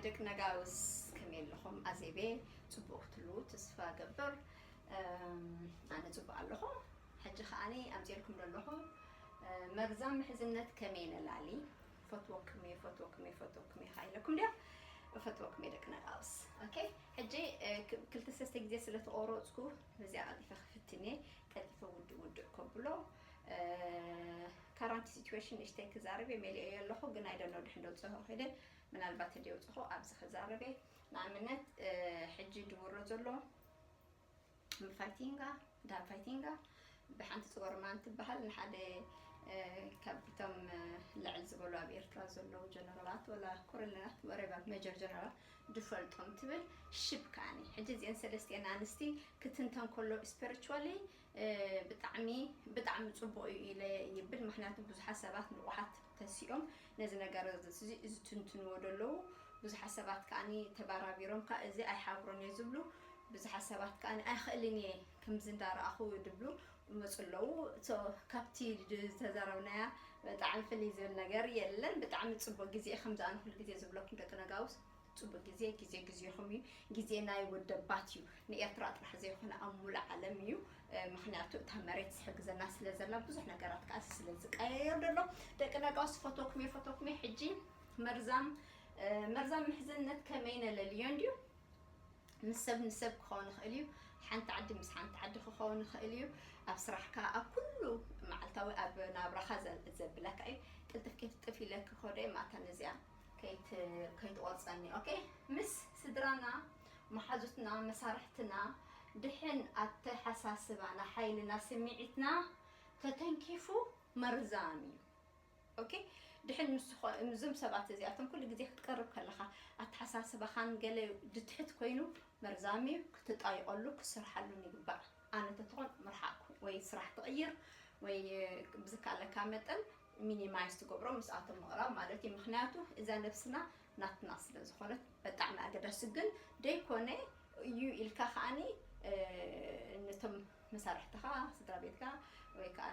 ደቂ ነጋውስ ከመይ ኣለኹም? ኣዜቤ ጽቡቕ ክትሉ ተስፋ ገብር። ኣነ ጽቡቕ ኣለኹ። ሕጂ ከዓኒ ኣምጺኤልኩም ዘለኹ መርዛም ምሕዝነት ከመይ ነላሊ። ፈትወኩም እየ፣ ፈትወኩም እየ፣ ፈትወኩም እየ ኢለኩም ድያ? ፈትወኩም እየ ደቂ ነጋውስ። ኦኬ፣ ሕጂ ክልተ ሰለስተ ግዜ ስለ ተቆረጽኩ፣ በዚኣ ቀልጢፈ ክፍትን እየ። ቀልጢፈ ውድእ ውድእ ከብሎ። ካራንቲ ሲቹዌሽን እሽተይ ክዛረብ እየ፣ መሊኦዮ ኣለኹ፣ ግን ኣይደኖ ድሕን ደውፅሆ ከይደ፣ ምናልባት እንዲ ውፅኹ ኣብዚ ክዛረብ እየ። ንኣብነት ሕጂ ድውሮ ዘሎ ፋይቲንጋ ዳን ፋይቲንጋ ብሓንቲ ፅወርማን ትበሃል ንሓደ ካብቶም ልዕል ዝበሉ ኣብ ኤርትራ ዘለዉ ጀነራላት ወላ ኮረነላት ወሬባ ሜጀር ጀነራል ድፈልጦም ትብል ሽብ ከዓኒ ሕጂ እዚአን ሰለስቲአን ኣንስቲ ክትንተን ከሎ ስፒሪቹዋሊ ብጣዕሚ ብጣዕሚ ፅቡቅ እዩ ኢለ ይብል። ምክንያቱ ብዙሓት ሰባት ንቁሓት ተሲኦም ነዚ ነገር እዚ ዝትንትንዎ ዘለዉ ብዙሓት ሰባት ከዓኒ ተባራቢሮም ከዓ እዚ ኣይሓብሮን እየ ዝብሉ ብዙሓት ሰባት ከዓኒ ኣይኽእልን እየ ከምዚ እንዳረኣኹ ድብሉ ይመፁ ኣለዉ። So ካብቲ ዝተዛረብናያ ብጣዕሚ ፍልይ ዝብል ነገር የለን። ብጣዕሚ ፅቡቅ ግዜ እዩ። ከምዚ ኣነ ኩሉ ግዜ ዝብለኩም ደቂ ነጋውስ ፅቡቅ ግዜ ግዜ ግዜኹም እዩ። ግዜ ናይ ወደባት እዩ። ንኤርትራ ጥራሕ ዘይኮነ ኣብ ሙሉእ ዓለም እዩ። ምክንያቱ እታ መሬት ዝሕግዘና ስለ ዘላ ብዙሕ ነገራት ከዓ ስለ ዝቀያየር ዘሎ ደቂ ነጋውስ ፈተኩም እየ ፈተኩም እየ። ሕጂ መርዛም መርዛም ምሕዝነት ከመይ ነለልዮ እንድዩ? ምስ ሰብ ንሰብ ክኸውን ይኽእል እዩ። ሓንቲ ዓዲ ምስ ሓንቲ ዓዲ ክኸውን ይኽእል እዩ። ኣብ ስራሕካ ኣብ ኩሉ መዓልታዊ ኣብ ናብራኻ ዘብለካ እዩ። ቅልጥፍ ኬፍ ጥፍ ኢለኪ ኮደ ማታ ነዚኣ ከይትቆርፀኒ። ኦኬ፣ ምስ ስድራና መሓዙትና መሳርሕትና ድሕን ኣተሓሳስባና ሓይልና ስምዒትና ተተንኪፉ መርዛም እዩ። ኦኬ፣ ድሕን ምስዞም ሰባት እዚኣቶም ኩሉ ግዜ ክትቀርብ ከለኻ ኣተሓሳስባኻን ገለ ድትሕት ኮይኑ መርዛም እዩ። ክትጣይቀሉ ክስርሓሉን ይግባእ። ኣነ ተትኾን ምርሓቅ ወይ ስራሕ ትቕይር ወይ ብዝካለካ መጠን ሚኒማይዝ ትገብሮ ምስኣቶም ምቕራብ ማለት እዩ። ምክንያቱ እዛ ነብስና ናትና ስለ ዝኾነት በጣዕሚ ኣገዳሲ ግን ደይኮነ እዩ ኢልካ ከዓኒ ነቶም መሳርሕትኻ ስድራ ቤትካ ወይ ከዓ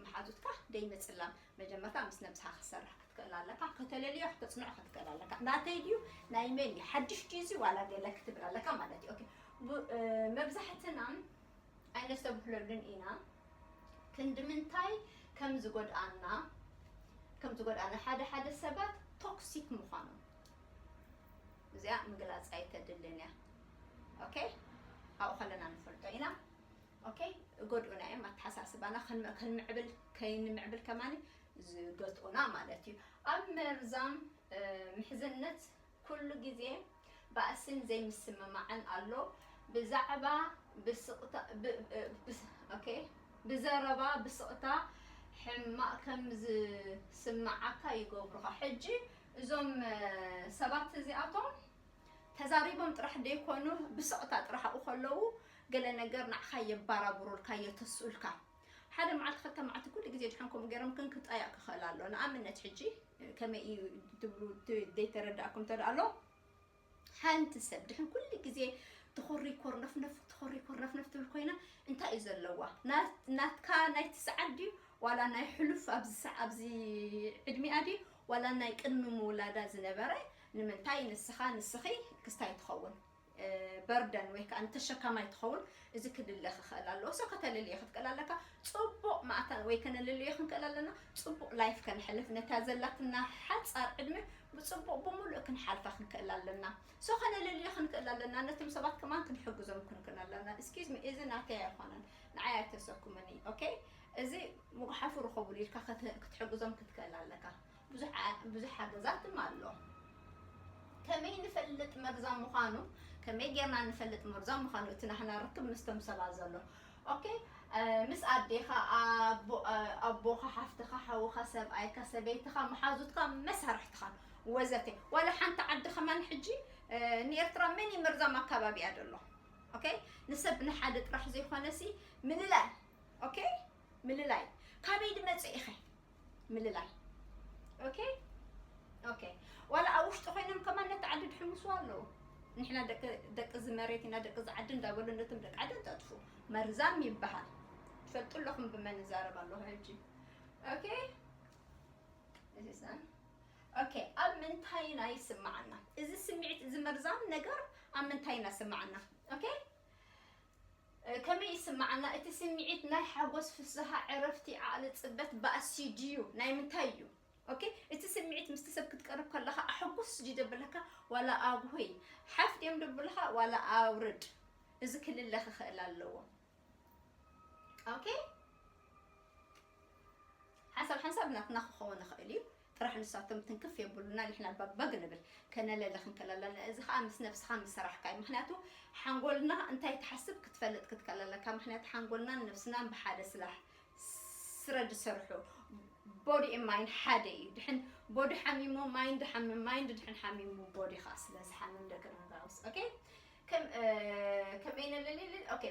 መሓዙትካ ደይመፅላም መጀመርታ ምስ ነብስኻ ክትሰርሕ ክትክእል ኣለካ። ከተለልዮ ክተፅንዖ ክትክእል ኣለካ። ናተይ ድዩ ናይ መን እዩ ሓድሽ ድዩ እዚ ዋላ ገለ ክትብል ኣለካ ማለት እዩ። መብዛሕትና ኣይነስተብህለሉን ኢና ክንዲ ምንታይ ከም ዝጎድኣና ከም ዝጎድኣና ሓደ ሓደ ሰባት ቶክሲክ ምዃኖም እዚኣ ምግላፅ ኣይተድልን እያ። ኦኬ፣ ኣብኡ ከለና ንፈልጦ ኢና። ኦኬ፣ ጎድኡና እዮም ኣተሓሳስባና ከንምዕብል ከይንምዕብል ከማኒ ዝገትኡና ማለት እዩ። ኣብ መርዛም ምሕዝነት ኩሉ ግዜ ባእስን ዘይምስምማዕን ኣሎ። ብዛዕባ ብስቕታ ኦኬ፣ ብዘረባ ብስቕታ ሕማቕ ከም ዝስምዓካ ይገብሩኻ። ሕጂ እዞም ሰባት እዚኣቶም ተዛሪቦም ጥራሕ ደይኮኑ ብስቕታ ጥራሕ ኣብኡ ከለዉ ገለ ነገር ንዓኻ የባራብሩልካ፣ የተስኡልካ። ሓደ መዓልቲ ክልተ መዓልቲ ኩሉ ግዜ ድሓን ከምኡ ገይሮም ክንክጣያቕ ክኽእል ኣሎ። ንኣብነት ሕጂ ከመይ እዩ ትብሉ ዘይተረዳእኩም እንተ ኣሎ ሓንቲ ሰብ ድሕን ኩሉ ግዜ ትኾሪኮር ነፍነፍ ትኾሪኮር ነፍነፍ ትብል ኮይና እንታይ እዩ ዘለዋ? ናትካ ናይ ትስዓት ድዩ ዋላ ናይ ሕሉፍ ኣብዚ ዕድሚኣ ድዩ ዋላ ናይ ቅድሚ ምውላዳ ዝነበረ? ንምንታይ ንስኻ ንስኺ ክስታይ ትኸውን በርደን ወይ ከዓ ንተሸካማይ ትኸውን? እዚ ክልለ ክኽእል ኣለዎ። So ከተለልዮ ክትክእል ኣለካ። ፅቡቕ ማእታ ወይ ከነለልዮ ክንክእል ኣለና። ፅቡቕ ላይፍ ከነሕልፍ ነታ ዘላትና ሓፃር ዕድመ ብፅቡቕ ብምሉእ ክንሓልፋ ክንክእል ኣለና። So ከነለልዮ ክንክእል ኣለና። ነቶም ሰባት ከማን ክንሕግዞም ክንክእል ኣለና። Excuse me፣ እዚ ናተይ ኣይኮነን፣ ንዓይ ኣይተሰኩምኒ። ኦኬ፣ እዚ ምጉሓፉ ርኸቡሉ ኢልካ ክትሕግዞም ክትክእል ኣለካ። ብዙሕ ሓገዛት ድማ ኣሎ። ከመይ ንፈልጥ መርዛም ምዃኑ? ከመይ ጌርና ንፈልጥ መርዛም ምዃኑ? እቲ ናህና ርክብ ምስቶም ሰባት ዘሎ። ኦኬ፣ ምስ ኣዴኻ፣ ኣቦኻ፣ ሓፍትኻ፣ ሓውኻ፣ ሰብኣይካ፣ ሰበይትኻ፣ መሓዙትካ፣ መሳርሕትኻ ወዘተ። ዋላ ሓንቲ ዓዲ ከማን ሕጂ ንኤርትራ መን መርዛም ኣካባቢያ ዘሎ? ኦኬ፣ ንሰብ ንሓደ ጥራሕ ዘይኮነሲ ምልላይ። ኦኬ፣ ምልላይ። ካበይ ድመጽእ ኢኸ? ምልላይ። ኦኬ፣ ኦኬ። ዋላ ኣብ ውሽጢ ኮይኖም ከማን ነቲ ዓዲ ድሕምስዋ ኣለዉ። ንሕና ደቂ ደቂ እዚ መሬት ኢና፣ ደቂ እዚ ዓዲ እንዳበሉ ነቶም ደቂ ዓዲ ጠጥፉ። መርዛም ይበሃል። ትፈልጡ ኣለኹም ብመን እዛረብ ኣለኹ ሕጂ። ኦኬ፣ ኦኬ። ኣብ ምንታይ ኢና ይስምዓና? እዚ ስምዒት፣ እዚ መርዛም ነገር ኣብ ምንታይ ኢና ስምዓና? ኦኬ? እ፣ ከመይ ይስምዓና? እቲ ስምዒት ናይ ሓጎስ፣ ፍስሃ፣ ዕረፍቲ፣ ዓቕሊ ጽበት፣ ባእሲ ድዩ? ናይ ምንታይ እዩ? ኦኬ? እቲ ስምዒት ምስቲ ሰብ ክትቀርብ ከለኻ ኣሕጉስ ድዩ ደብለካ ዋላ ኣጉሂ? ሓፍ ድዮም ደብልኻ ዋላ ኣውርድ? እዚ ክልለ ክኽእል ኣለዎ። ኦኬ? ሓንሳብ ሓንሳብ ናትና ክኸውን ይኽእል እዩ። ጥራሕ ንሳቶም ትንክፍ የብሉና፣ ንሕና ባባግ ንብል፣ ከነለለ ክንክእል ኣለና። እዚ ኸዓ ምስ ነብስኻ ምስ ሰራሕካ እዩ። ምኽንያቱ ሓንጎልና እንታይ ትሓስብ ክትፈልጥ ክትክእል ኣለካ። ምኽንያቱ ሓንጎልናን ነብስናን ብሓደ ስላሕ ስረ ዝሰርሑ፣ ቦዲ ማይንድ ሓደ እዩ። ድሕን ቦዲ ሓሚሙ ማይንድ ሓምም፣ ማይንድ ድሕን ሓሚሙ ቦዲ ኸዓ ስለ ዝሓምም ደቂ ነጋውስ። ኦኬ? ከም፣ እ፣ ከመይ ነለሊ፣ ኦኬ፣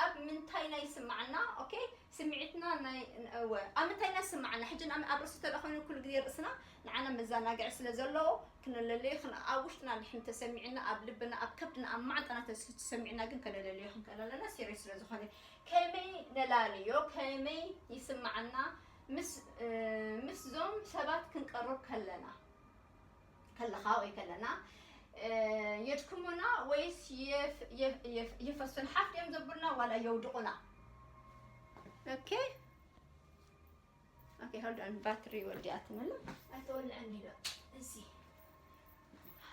ኣብ ምንታይ ናይ ስምዓና፣ ኦኬ፣ ስምዒትና ናይ፣ እወ፣ ኣብ ምንታይ ናይ ስምዓና፣ ሕጂ ንኣም-፣ ኣብ ርእሲ ተደኣ ኮይኑ ኩሉ ግዜ ርእስና ንዓና መዘናግዒ ስለ ዘለዎ፣ ክነለለዮ፣ ክን-፣ ኣብ ውሽጥና ድሕን ተሰሚዕና፣ ኣብ ልብና፣ ኣብ ከብድና፣ ኣብ ማዕጠና ተስ-፣ ተሰሚዕና ግን ከነለለዮ ክንክእል ኣለና፣ ሲሪየስ ስለ ዝኾነ። ከመይ ነላልዮ፣ ከመይ ይስምዓና፣ ምስ፣ እ፣ ምስዞም ሰባት ክንቀርብ ከለና፣ ከለኻ ወይ ከለና፣ እ፣ የድክሙና ወይስ የፍ-፣ የፍ-፣ የፍ-፣ የፈሱን ሓፍ ድዮም ዘብሉና ዋላ የውድቑና? ኦኬ። ኦኬ፣ hold on፣ ባትሪ ወዲኣትኒ ኣላ። ኣይተወልዐን ዲዶ? እዚ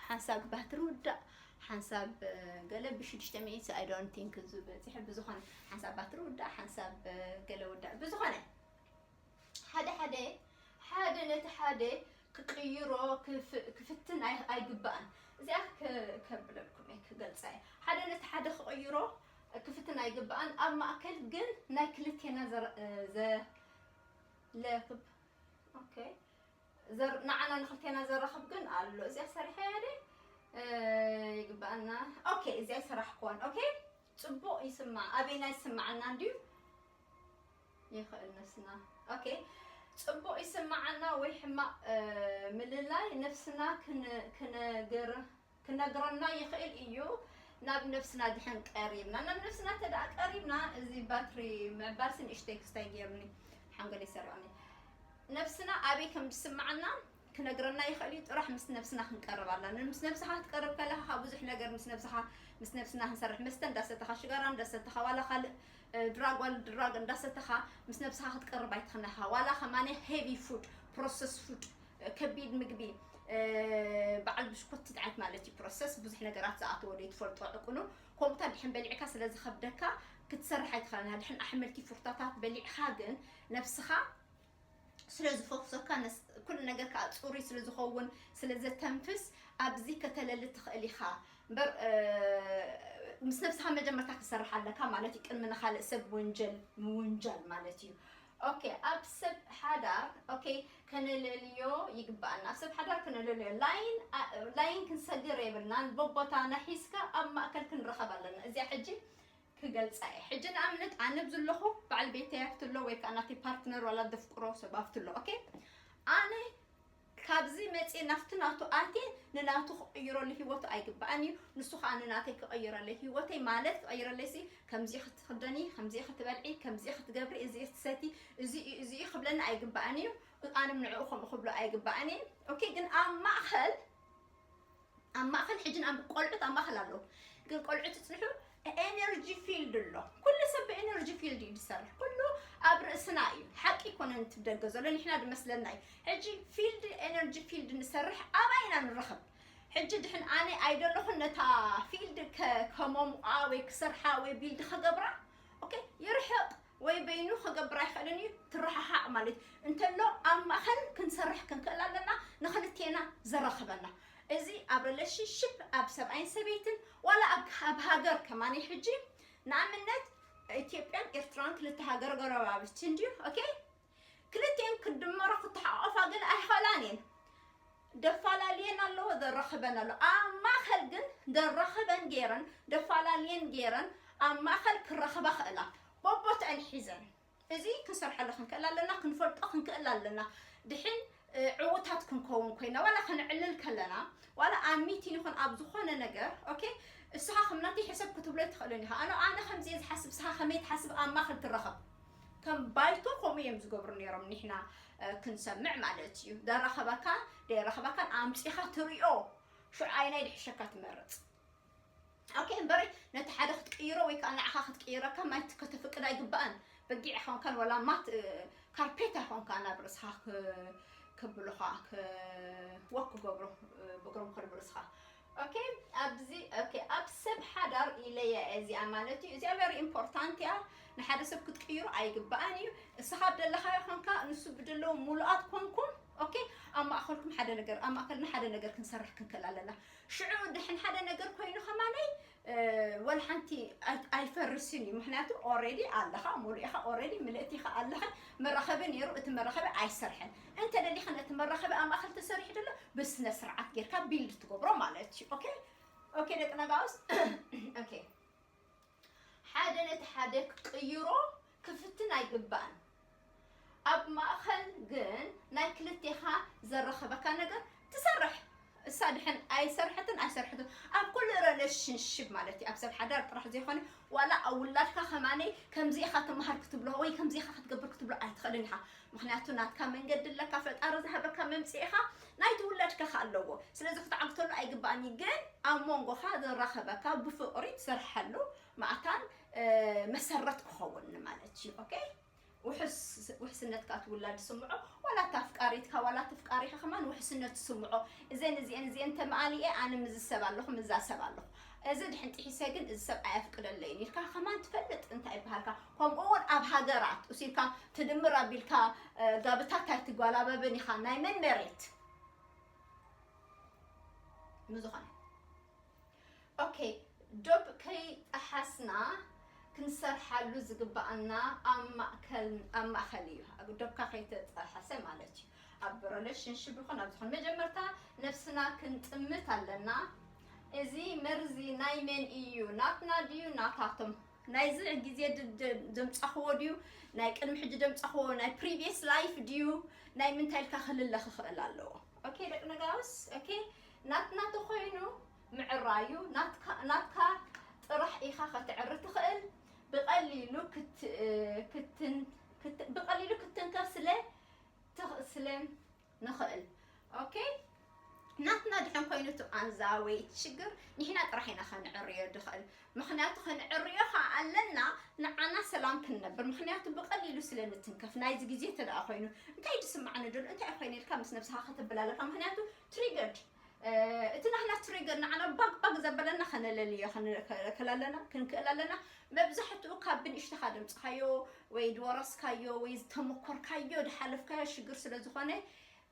ሓንሳብ ባትሪ ውዳእ፣ ሓንሳብ፣ እ፣ ገለ ብሽዱሽተ ሚኒት፣ I don't think፣ እዚ በፂሑ። ብዝኾነ ሓንሳብ ባትሪ ውዳእ፣ ሓንሳብ፣ እ፣ ገለ ውዳእ። ብዝኾነ ሓደ ሓደ፣ ሓደ ነቲ ሓደ ክቕይሮ ክፍ-፣ ክፍትን ኣይ-፣ ኣይግባእን። እዚኣ ከ-፣ ከብለልኩም እየ፣ ክገልጻ እየ። ሓደ ነቲ ሓደ ክቕይሮ ክፍትን ኣይግባእን። ኣብ ማእከል ግን ናይ ክልቴና ዘረ-፣ ዘ-፣ ለክብ፣ ኦኬ፣ ዘር-፣ ንዓና ንክልቴና ዘራኽብ ግን ኣሎ። እዚኣ ሰሪሐ እየ ደ፣ እ፣ ይግባኣና። ኦኬ፣ እዚኣ ይሰራሕክዋን። ኦኬ፣ ጽቡቕ ይስማዕ። ኣበይና ይስማዓና እንድዩ? ይኽእል ነፍስና። ኦኬ፣ ጽቡቕ ይስማዓና ወይ ሕማቕ፣ እ፣ ምልላይ ነፍስና ክን-፣ ክነግር-፣ ክነግረና ይኽእል እዩ። ናብ ነፍስና ድሕን ቀሪብና፣ ናብ ነፍስና ተደኣ ቀሪብና፣ እዚ ባትሪ ምዕባልሲ ንእሽተይ ክስታይ ገይሩኒ፣ ሓንጎለይ ሰሪቑኒ። ነፍስና ኣበይ ከም ዝስምዓና ክነግረና ይኽእል እዩ። ጥራሕ ምስ ነብስና ክንቀርብ ኣለና። ምስ ነብስኻ ክትቀርብ ከለኻ፣ ካብ ብዙሕ ነገር ምስ ነብስኻ፣ ምስ ነብስና ክንሰርሕ፣ መስተ እንዳሰተኻ፣ ሽጋራ እንዳሰተኻ፣ ዋላ ካልእ፣ እ፣ ድራግ፣ ዋላ ድራግ እንዳሰተኻ ምስ ነብስኻ ክትቀርብ ኣይትኽነኻ። ዋላ ከማነ ሄቪ ፉድ፣ ፕሮሰስ ፉድ፣ እ፣ ከቢድ ምግቢ፣ እ፣ በዓል ብሽኮቲ ዓይነት ማለት እዩ። ፕሮሰስ ብዙሕ ነገራት ዝኣተዎ ዶ ትፈልጦ ዕቁኑ። ከምኡታት ድሕን በሊዕካ ስለ ዝኸብደካ ክትሰርሕ ኣይትኽእልን። ድሕን ኣሕምልቲ ፍሩታታት በሊዕኻ ግን ነብስኻ ስለ ዝፈውሰካ፣ ነስ-፣ ኩሉ ነገር ከዓ ፅሩይ ስለ ዝኸውን፣ ስለ ዘተንፍስ፣ ኣብዚ ከተለሊ ትኽእል ኢኻ። እምበር፣ እ፣ ምስ ነብስኻ መጀመርታ ክሰርሕ ኣለካ ማለት እዩ፣ ቅድሚ ንኻልእ ሰብ ወንጀል ምውንጃል ማለት እዩ። ኦኬ፣ ኣብ ሰብ ሓዳር፣ ኦኬ፣ ከነለልዮ ይግባኣና። ኣብ ሰብ ሓዳር ከነለልዮ፣ ላይን፣ ኣ-፣ ላይን ክንሰግር የብልናን። በቦታና ሒዝካ ኣብ ማእከል ክንረኸብ ኣለና። እዚኣ ሕጂ ክገልጻ እየ። ሕጂ ንኣብነት ኣነ ኣብዚ ኣለኹ፣ በዓል ቤተይ ኣብቲ ኣሎ፣ ወይ ከኣ ናተይ ፓርትነር ዋላ ዘፍቅሮ ሰብ ኣብቲ ኣሎ። ኦኬ? ኣነ ካብዚ መጽየ ናብቲ ናቱ ኣትየ ንናቱ ክቕይረሉ ህይወቱ ኣይግባኣን እዩ። ንሱ ከኣ ንናተይ ክቕይረለይ ህይወተይ ማለት ክቕይረለይ ሲ፣ ከምዚ ክትኽደኒ፣ ከምዚ ክትበልዒ፣ ከምዚ ክትገብሪ፣ እዚ ክትሰቲ፣ እዚ እዩ፣ እዚ እዩ ክብለኒ ኣይግባኣን እዩ። ኣነ ንዕኡ ከምኡ ክብሎ ኣይግባኣን እየ። ኦኬ? ግን ኣብ ማእከል ኣብ ማእከል ሕጂ ንኣም-፣ ቆልዑት ኣብ ማእከል ኣለዉ። ግን ቆልዑት ጽንሑ፣ ኤነርጂ ፊልድ ኣሎ። ኩሉ ሰብ ብኤነርጂ ፊልድ እዩ ዝሰርሕ። ኩሉ ኣብ ርእስና እዩ። ሓቂ ኣይኮነን እቲ ብደገ ዘሎ፣ ንሕና ዝመስለና እዩ። ሕጂ ፊልድ፣ ኤነርጂ ፊልድ ንሰርሕ፣ ኣባይ ኢና ንረኽብ። ሕጂ ድሕን ኣነ ኣይደለኹን ነታ ፊልድ ከ-፣ ከመሙቓ ወይ ክሰርሓ ወይ ቢልድ ከገብራ፣ ኦኬ፣ ይርሕቕ። ወይ በይኑ ክገብር ኣይኽእልን እዩ፣ ትረሓሓቕ ማለት እዩ። እንተሎ ኣብ ማእኸል ክንሰርሕ ክንክእል ኣለና፣ ንኽልቴና ዘራኽበና። እዚ ኣብ ሪሌሽንሽፕ፣ ኣብ ሰብኣይን ሰበይትን፣ ዋላ ኣብ፣ ኣብ ሃገር ከማን እዩ። ሕጂ ንኣብነት ኢትዮጵያን ኤርትራን ክልተ ሃገር ጎረባብቲ እንድዩ፣ ኦኬ? ክልቲኤን ክድመራ ክተሓቋቋፋ ግን ኣይኽእላን እየን። ደፋላልየን ኣለዎ፣ ዘራኽበን ኣሎ። ኣብ ማእከል ግን ደራኽበን ገይረን፣ ደፋላልየን ገይረን፣ ኣብ ማእከል ክራኽባ ክእላ። በቦትአን ሒዘን። እዚ ክንሰርሐሉ ክንክእል ኣለና፣ ክንፈልጦ ክንክእል ኣለና። ድሕን፣ እ፣ ዕዉታት ክንከውን ኮይና፣ ዋላ ከነዕልል ከለና፣ ዋላ ኣብ ሚቲን ይኹን ኣብ ዝኾነ ነገር፣ ኦኬ፣ እስኻ ከም ናተይ ሕሰብ ክትብሎ ኣይትኽእልን ኢኻ። ኣነ፣ ኣነ ከምዚ እየ ዝሓስብ፣ እስኻ ከመይ ትሓስብ ኣብ ማእከል ትረኸብ። ከም ባይቶ ከምኡ እዮም ዝገብሩ ነይሮም፣ ንሕና ክንሰምዕ ማለት እዩ። ደረኸበካ ደረኸበካን ኣምፂኻ ትሪኦ፣ ሽዑ ኣይናይ ድሕሸካ ትመርፅ። ኦኬ፣ እምበረይ ነቲ ሓደ ክትቅይሮ ወይ ከዓ ንዓኻ ክትቅይረካ ማይ ከተፍቅድ ኣይግባእን። በጊዕ ኣይኮንካን፣ ወላ ማት ካርፔት ኣይኮንካ ናብ ርእስኻ ክብሉኻ ወክ ክገብሩ ብእግሮም ክኸዱ ብርእስኻ። ኦኬ፣ ኣብዚ ኦኬ፣ ኣብ ሰብ ሓዳር ኢለያ እዚኣ ማለት እዩ። እዚኣ ቨሪ ኢምፖርታንት እያ። ንሓደ ሰብ ክትቅይሩ ኣይግባእን እዩ። እስኻ ብደለኻዮ ኮንካ፣ ንሱ ብደለዎ፣ ሙሉኣት ኮንኩም፣ ኦኬ፣ ኣብ ማእኸልኩም ሓደ ነገር፣ ኣብ ማእከልና ሓደ ነገር ክንሰርሕ ክንክእል ኣለና። ሽዑ ድሕን ሓደ ነገር ኮይኑ ከማነይ ወላ ሓንቲ ኣይፈርስን እዩ። ምክንያቱ ኦሬዲ ኣለኻ፣ ሙሉእ ኢኻ፣ ኦሬዲ ምልእቲ ኢኻ ኣለኻ። መራኸቢ ነይሩ፣ እቲ መራኸቢ ኣይሰርሐን። እንተ ደሊኸን እቲ መራኸቢ ኣብ ማእኸል ተሰሪሑ ደሎ ብስነ ስርዓት ጌርካ ቢልድ ትገብሮ ማለት እዩ። ኦኬ፣ ኦኬ፣ ደቂ ነጋውስ። ኦኬ፣ ሓደ ነቲ ሓደ ክቅይሮ ክፍትን ኣይግባእን። ኣብ ማእኸል ግን ናይ ክልቴኻ ዘረኸበካ ነገር ትሰርሕ። እሳ ድሕን ኣይሰርሐትን ኣይሰርሐትን ኣብ ኩሉ ሪሌሽንሽፕ ማለት እዩ። ኣብ ሰብ ሓዳር ጥራሕ ዘይኮነ ዋላ ኣብ ውላድካ ከማነይ ከምዚ ኢኻ ትመሃር ክትብሎ ወይ ከምዚ ኢኻ ክትገብር ክትብሎ ኣይትኽእልን ኢኻ። ምክንያቱ ናትካ መንገዲ ኣለካ፣ ፈጣሪ ዝሃበካ መምፅኢ ኢኻ። ናይቲ ውላድካ ከ ኣለዎ። ስለዚ ክትዓግተሉ ኣይግባእን እዩ። ግን ኣብ መንጎኻ ዘራኸበካ ብፍቕሪ ትሰርሐሉ ማእታን መሰረት ክኸውን ማለት እዩ። ኦኬ፣ ውሕስነትካ ትውላድ ስምዖ። ዋላ እታ ኣፍቃሪትካ ዋላ ተፍቃሪኻ ከማን ውሕስነት ትስምዖ። እዘን እዚአን እዚአን ተማሊኤ ኣነ ምዚ ሰብ ኣለኹ፣ ምዛ ሰብ ኣለኹ። እዚ ድሕን ጥሒሰ ግን እዚ ሰብ ኣየፍቅደለይን ኢልካ ከማን ትፈልጥ እንታይ ይበሃልካ። ከምኡ እውን ኣብ ሃገራት እሲልካ ትድምር ኣቢልካ ጋብታት ኣይትጓላበብን ኢኻ። ናይ መን መሬት ምዝኾነ። ኦኬ፣ ዶብ ከይጠሓስና ክንሰርሓሉ ዝግባኣና ኣብ ማእከል፣ ኣብ ማእከል እዩ። ዶብካ ከይተጠሓሰ ማለት እዩ። ኣብ ሪሌሽንሽፕ ይኹን ኣብ ዝኾነ መጀመርታ ነብስና ክንጥምት ኣለና። እዚ መርዚ ናይ መን እዩ? ናትና ድዩ ናታቶም? ናይዚ ግዜ ዘምጻኽዎ ድዩ? ናይ ቅድሚ ሕጂ ዘምጻኽዎ ናይ ፕሪቪየስ ላይፍ ድዩ? ናይ ምንታይ ኢልካ ክልለ ክኽእል ኣለዎ። ኦኬ ደቂ ነጋውስ፣ ኦኬ፣ ናትና ተኾይኑ ምዕራዩ ናትካ ጥራሕ ኢኻ ከተዕሪ ትኽእል። ብቐሊሉ ብቐሊሉ ክትንከፍ ስለ ስለ ንኽእል። ኦኬ፣ ናትና ድሕን ኮይኑ እቲ ቃንዛ ወይ እቲ ሽግር ንሕና ጥራሕ ኢና ከነዕርዮ ድኽእል። ምኽንያቱ ከነዕርዮ ከዓ ኣለና ንዓና ሰላም ክንነብር። ምኽንያቱ ብቐሊሉ ስለ ንትንከፍ ናይዚ ግዜ ተደኣ ኮይኑ እንታይ ድስማዕኒ ደሎ እንታይ ኮይነ ኢልካ ምስ ነብስኻ ከተበላለካ። ምኽንያቱ ትሪገርድ እቲ ናህና ትሪገር ንዓና ባግ ባግ ዘበለና ከነለልዮ ከነክእል ኣለና፣ ክንክእል ኣለና። መብዛሕትኡ ካብ ብንእሽተኻ ደምፅኻዮ ወይ ድወረስካዮ ወይ ዝተመኮርካዮ ድሓለፍካዮ ሽግር ስለ ዝኾነ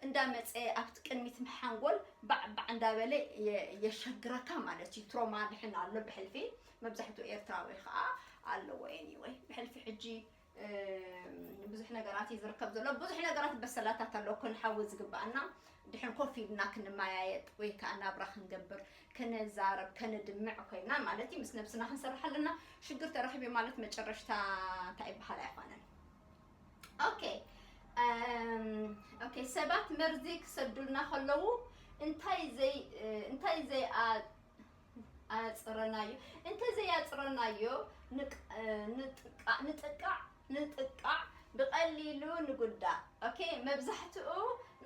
እንዳመፀ ኣብቲ ቅድሚት ሓንጎል ባዕባዕ እንዳበለ የሸግረካ ማለት እዩ። ትሮማ ድሕን ኣሎ ብሕልፊ መብዛሕትኡ ኤርትራዊ ከዓ ኣለዎ። ኤኒወይ ብሕልፊ ሕጂ ብዙሕ ነገራት እዩ ዝርከብ ዘሎ። ብዙሕ ነገራት በሰላታት ኣለዎ ክንሓዊ ዝግባኣና። ድሕን ኮፍ ኢልና ክንመያየጥ ወይ ከዓ ናብራ ክንገብር፣ ክንዛረብ፣ ከነድምዕ ኮይና ማለት እዩ። ምስ ነብስና ክንሰርሕ ኣለና። ሽግር ተረኺቡ ማለት መጨረሽታ እንታይ ይበሃል ኣይኮነን። ኦኬ፣ ኦኬ፣ ሰባት መርዚ ክሰዱልና ከለዉ እንታይ ዘይ እንታይ ዘይ ኣፅረናዮ እንተዘያፅረናዮ ንጥቃዕ ንጥቃዕ ብቐሊሉ ንጉዳእ። ኦኬ፣ መብዛሕትኡ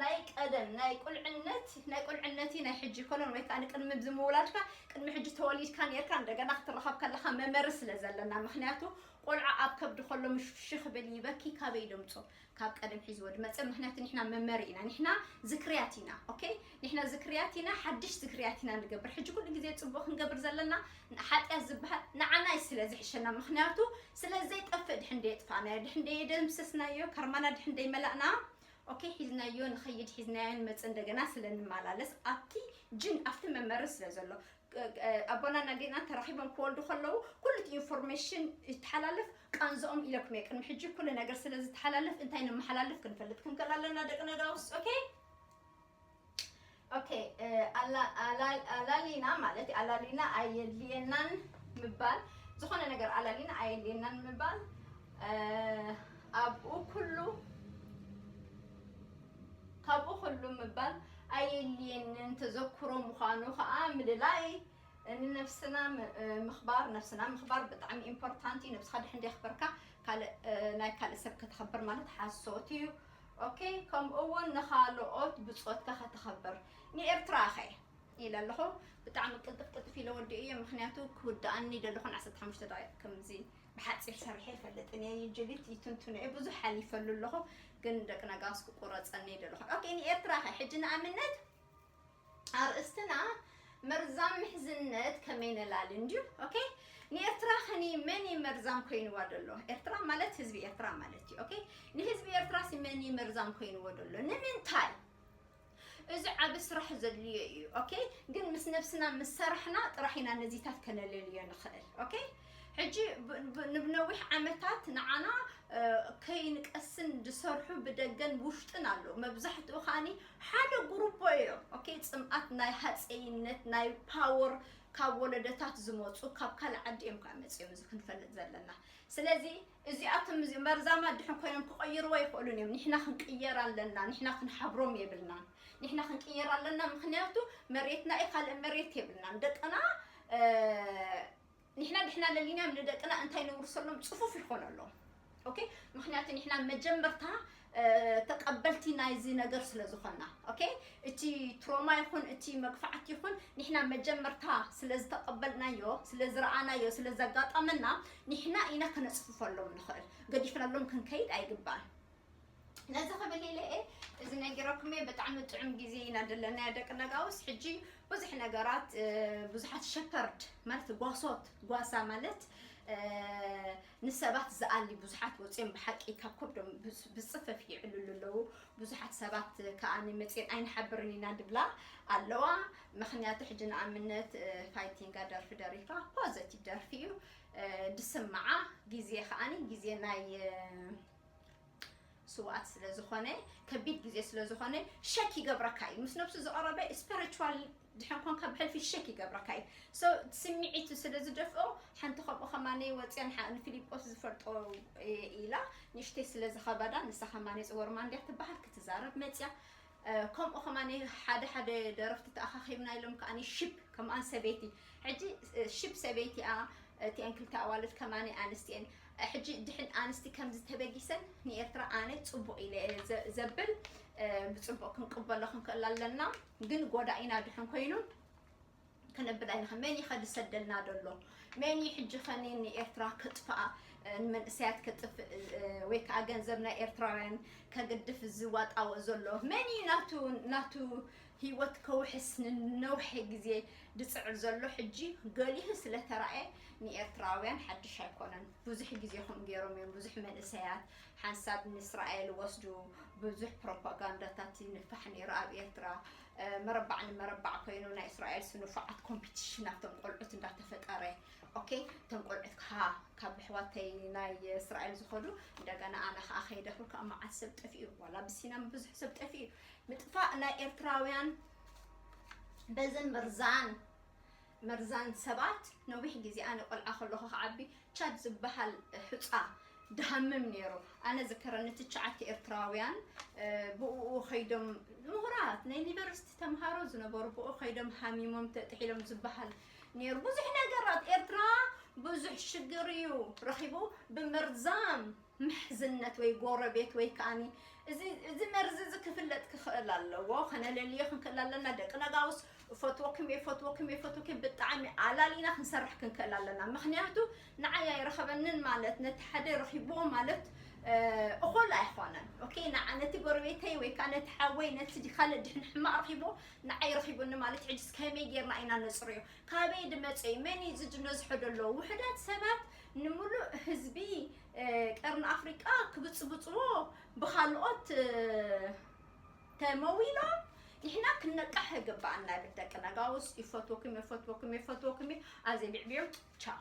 ናይ ቀደም ናይ ቁልዕነት ናይ ቁልዕነቲ ናይ ሕጂ ኮሎን ወይ ከዓ ንቅድሚ ዝምውላድካ ቅድሚ ሕጂ ተወሊድካ ነርካ እንደገና ክትረኸብ ከለካ መመሪ ስለ ዘለና። ምክንያቱ ቆልዓ ኣብ ከብዲ ከሎ ምሽ ክብል ይበኪ ካበይ ደምፆ ካብ ቀደም ሒዝዎ ድመፀ። ምክንያቱ ንሕና መመሪ ኢና፣ ንሕና ዝክርያት ኢና። ኦኬ፣ ንሕና ዝክርያት ኢና፣ ሓድሽ ዝክርያት ኢና ንገብር። ሕጂ ኩሉ ግዜ ፅቡቅ ክንገብር ዘለና ሓጢኣት ዝበሃል ንዓናይ ስለ ዝሕሸና። ምክንያቱ ስለ ዘይጠፍእ ድሕን ደየጥፋእናዮ ድሕን ደየደምሰስናዮ ከርማና ድሕን ደይመላእና ኦኬ ሒዝናዮ ንኸይድ ሒዝናዮ ንመፅ እንደገና ስለ ንመላለስ ኣብቲ ጅን ኣብቲ መመሪ ስለ ዘሎ ኣቦና ናዴና ተራኺቦም ክወልዱ ከለዉ ኩሉ እቲ ኢንፎርሜሽን ይተሓላለፍ። ቃንዝኦም ኢለኩም እየ ቅድሚ ሕጂ ኩሉ ነገር ስለ ዝተሓላለፍ እንታይ ነመሓላልፍ ክንፈልጥ ክንክእል ኣለና ደቂ ነጋውስ። ኦኬ ኦኬ፣ ኣላሊና ማለት ኣላሊና ኣየድልየናን ምባል፣ ዝኾነ ነገር ኣላሊና ኣየድልየናን ምባል፣ ኣብኡ ኩሉ ካብኡ ኩሉ ምባል ኣየድልየንን ተዘክሮ ምዃኑ ከዓ ምልላይ ንነብስና ም- ምኽባር፣ ነብስና ምኽባር ብጣዕሚ ኢምፖርታንት እዩ። ነብስኻ ድሕን ደኽበርካ ካልእ፣ ናይ ካልእ ሰብ ከተኽብር ማለት ሓሶት እዩ። ኦኬ፣ ከምኡ እውን ንኻልኦት ብጾትካ ከተኽብር። ንኤርትራ ኸ ኢለ ኣለኹ። ብጣዕሚ ቅልጥፍ ቅልጥፍ ኢለ ወዲእ እየ፣ ምኽንያቱ ክውድኣኒ ደለኹን ዓሰርተ ሓሙሽተ ደቂቕ ከምዚ ብሓፂር ሰሪሐ ይፈልጥን እየ። ጅሊት ይትንትኖ እየ፣ ብዙሕ ሓሊፈሉ ኣለኹ፣ ግን ደቂ ነጋስ ክቁረፀኒ ደለኹ። ኦኬ፣ ንኤርትራ ኸ ሕጂ ንኣብነት ኣርእስትና መርዛም ምሕዝነት ከመይ ነላሊ እንድዩ። ኦኬ፣ ንኤርትራ ኸኒ መን እዩ መርዛም ኮይንዋ ደሎ? ኤርትራ ማለት ህዝቢ ኤርትራ ማለት እዩ። ኦኬ፣ ንህዝቢ ኤርትራ ሲ መን እዩ መርዛም ኮይንዎ ደሎ? ንምንታይ? እዚ ዓቢ ስራሕ ዘድልዮ እዩ። ኦኬ፣ ግን ምስ ነብስና ምስ ሰራሕና ጥራሕ ኢና ነዚታት ከነለልዮ ንኽእል። ኦኬ፣ ሕጂ ብ- ብ- ንብነዊሕ ዓመታት ንዓና እ፣ ከይንቀስን ዝሰርሑ ብደገን ብውሽጥን ኣለዉ። መብዛሕትኡ ከኣኒ ሓደ ጉሩቦ እዮም። ኦኬ፣ ጽምኣት ናይ ሃፀይነት፣ ናይ ፓወር ካብ ወለደታት ዝመፁ፣ ካብ ካልእ ዓዲ እዮም ከዓ መፂኦም፣ እዚ ክንፈልጥ ዘለና። ስለዚ እዚኣቶም እዚ መርዛማት ድሕን ኮይኖም ክቐይርዎ ኣይኽእሉን እዮም። ንሕና ክንቅየር ኣለና፣ ንሕና ክንሓብሮም የብልናን። ንሕና ክንቅየር ኣለና፣ ምኽንያቱ መሬትና እዩ፣ ካልእ መሬት የብልናን። ደቅና እ፣ ንሕና ድሕና ለሊናዮም ንደቅና እንታይ ነውርሰሎም ጽፉፍ ይኾነሎም። ኦኬ፣ ምኽንያቱ ንሕና መጀመርታ እ፣ ተቐበልቲ ናይዚ ነገር ስለ ዝኾና። ኦኬ፣ እቲ ትሮማ ይኹን እቲ መግፋዕቲ ይኹን ንሕና መጀመርታ ስለ ዝተቐበልናዮ፣ ስለ ዝረኣናዮ፣ ስለ ዘጋጠመና ንሕና ኢና ከነጽፍፈሎም ንኽእል። ገዲፍናሎም ክንከይድ ኣይግባን። ነዚ ክብል ኢለ እየ እዚ ነጊረኩም እየ። ብጣዕሚ ጥዑም ግዜ ኢና ደለናዮ ደቂ ነጋውስ። ሕጂ ብዙሕ ነገራት እ፣ ብዙሓት ሸፐርድ ማለት ጓሶት፣ ጓሳ ማለት እ፣ ንሰባት ዝኣሊ ብዙሓት ወፂኦም ብሓቂ ካብ ከብዶም ብስ- ብፅፈፍ ይዕልሉ ኣለዉ። ብዙሓት ሰባት ከዓ ንመፅን ኣይንሓብርን ኢና ድብላ ኣለዋ። ምኽንያቱ ሕጂ ንኣብነት እ፣ ፋይቲንጋ ደርፊ ደሪፋ ፖዘቲቭ ደርፊ እዩ እ፣ ድስምዓ ግዜ ከዓኒ ግዜ ናይ እ፣ ስውኣት ስለ ዝኾነ፣ ከቢድ ግዜ ስለ ዝኾነ ሸክ ይገብረካ እዩ። ምስ ነብሱ ዝቐረበ ስፒሪቹዋል ድሕን ኮንካ ብሕልፊ ሸክ ይገብረካ እዩ። ሶ ስምዒቱ ስለ ዝደፍኦ ሓንቲ ከምኡ ከማነይ ወፅያ ንሓ- ንፊሊጶስ ዝፈልጦ እየ ኢላ ንእሽተይ ስለ ዝኸበዳ ንሳ ከማነይ ፅወርማ እንድያ ትበሃል ክትዛረብ መፅያ። እ፣ ከምኡ ከማነይ ሓደ ሓደ ደረፍቲ ተኣኻኺብና ኢሎም ከዓኒ ሽፕ ከምኣን ሰበይቲ ሕጂ እ፣ ሽፕ ሰበይቲኣ እቲአን ክልተ ኣዋልድ ከማኒ ኣንስቲየን ሕጂ ድሕን ኣንስቲ ከምዚ ተበጊሰን ንኤርትራ ኣነ ጽቡቕ ኢለ እየ ዘ- ዘብል እ፣ ብጽቡቕ ክንቅበሎ ክንክእል ኣለና። ግን ጎዳኢና ድሕን ኮይኑ ከነብል ኣይንኸ መን ይኸ ዝሰደልና ደሎ? መን እዩ ሕጂ ኸኒ ንኤርትራ ከጥፍኣ እ፣ ንመንእሰያት ከጥፍእ እ፣ ወይ ከዓ ገንዘብ ናይ ኤርትራውያን ከገድፍ ዝዋጣዎ ዘሎ መን እዩ? ናቱ ናቱ ህይወት ከውሕስ ንነውሐ ግዜ ዝጽዕር ዘሎ ሕጂ ገሊሁ ስለ ተራእየ ንኤርትራውያን ሓድሽ ኣይኮነን። ብዙሕ ግዜ ከምኡ ገይሮም እዮም። ብዙሕ መንእሰያት ሓንሳብ ንእስራኤል ወስዱ፣ ብዙሕ ፕሮፓጋንዳታት ይንፋሕ ነይሩ ኣብ ኤርትራ። እ፣ መረባዕ ንመረባዕ ኮይኑ ናይ እስራኤል ስንፉዓት ኮምፒቲሽን ኣብቶም ቆልዑት እንዳተፈጠረ። ኦኬ፣ እቶም ቆልዑት ከ ካብ ኣሕዋተይ ናይ እስራኤል ዝኸዱ እንደገና ኣነ ከኣ ከይደ ክብል ከኣ መዓት ሰብ ጠፊኡ፣ ዋላ ብሲናም ብዙሕ ሰብ ጠፊኡ። ምጥፋእ ናይ ኤርትራውያን በዘን መርዛን መርዛን ሰባት ነዊሕ ግዜ ኣነ ቆልዓ ከለኹ ክዓቢ ቻድ ዝበሃል ሑጻ ድሃምም ነይሩ። ኣነ ዝከረኒ ትሽዓተ ኤርትራውያን እ፣ ብእኡ ከይዶም ምሁራት ናይ ዩኒቨርሲቲ ተምሃሮ ዝነበሩ ብኡ ከይዶም ሃሚሞም ተጥሒሎም ዝበሃል ነይሩ። ብዙሕ ነገራት ኤርትራ ብዙሕ ሽግር እዩ ረኺቡ ብመርዛም ምሕዝነት ወይ ጎረቤት ወይ ከኣኒ እዚ እዚ መርዚ እዚ ክፍለጥ ክኽእል ኣለዎ። ከነለልዮ ክንክእል ኣለና። ደቂ ነጋውስ እፈትወኩም እየ፣ እፈትወኩም እየ፣ እፈትወኩም እየ፣ ብጣዕሚ ኣላሊና ክንሰርሕ ክንክእል ኣለና። ምኽንያቱ ንዓይ ኣይረኸበንን ማለት ነቲ ሓደ ረኺብዎ ማለት እ፣ እኹል ኣይኾነን። ኦኬ፣ ንዓ- ነቲ ጎረቤተይ ወይ ከዓ ነቲ ሓወይ ነቲ ዲ- ካልእ ድሕን ሕማቕ ረኺብዎ ንዓይ ረኺቡኒ ማለት ሕጅስ ከመይ ጌርና ኢና ነፅርዮ? ካበይ ድመፀ እዩ? መን እዩ እዚ ድነዝሖ ዘሎ? ውሑዳት ሰባት ንምሉእ ህዝቢ እ፣ ቀርኒ ኣፍሪቃ ክብፅብፅዎ ብኻልኦት እ፣ ተመዊሎም ንሕና ክንነቃሕ ይግባኣና። ብደቂ ነጋውስ ይፈትወኩም ይፈትወኩም ይፈትወኩም እዩ። ኣዘይ ብዕብዮም ቻው።